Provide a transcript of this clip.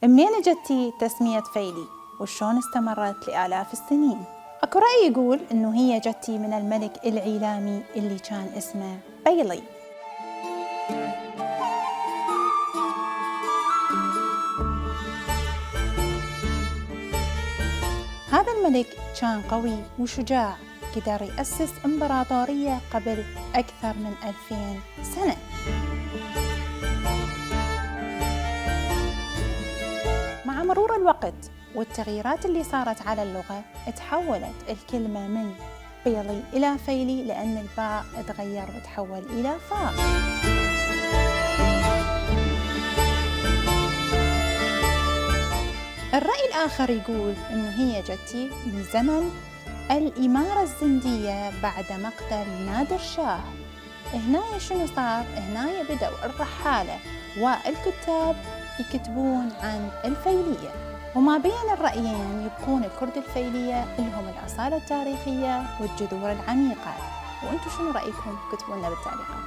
منين اجتي تسمية فيلي وشون استمرت لآلاف السنين؟ اكو رأي يقول انه هي جتي من الملك العيلامي اللي كان اسمه بيلي. هذا الملك كان قوي وشجاع، قدر يأسس إمبراطورية قبل أكثر من 2000 سنة. مع مرور الوقت والتغييرات اللي صارت على اللغة، تحولت الكلمة من بيلي إلى فيلي، لأن الباء تغير وتحول إلى فاء. الرأي الآخر يقول إنه هي جتي من زمن الإمارة الزندية بعد مقتل نادر شاه. هنايا شنو صار؟ هنايا بدأوا الرحالة والكتاب يكتبون عن الفيلية، وما بين الرأيين يبقون الكرد الفيلية لهم الأصالة التاريخية والجذور العميقة. وأنتم شنو رأيكم؟ كتبوا لنا بالتعليقات.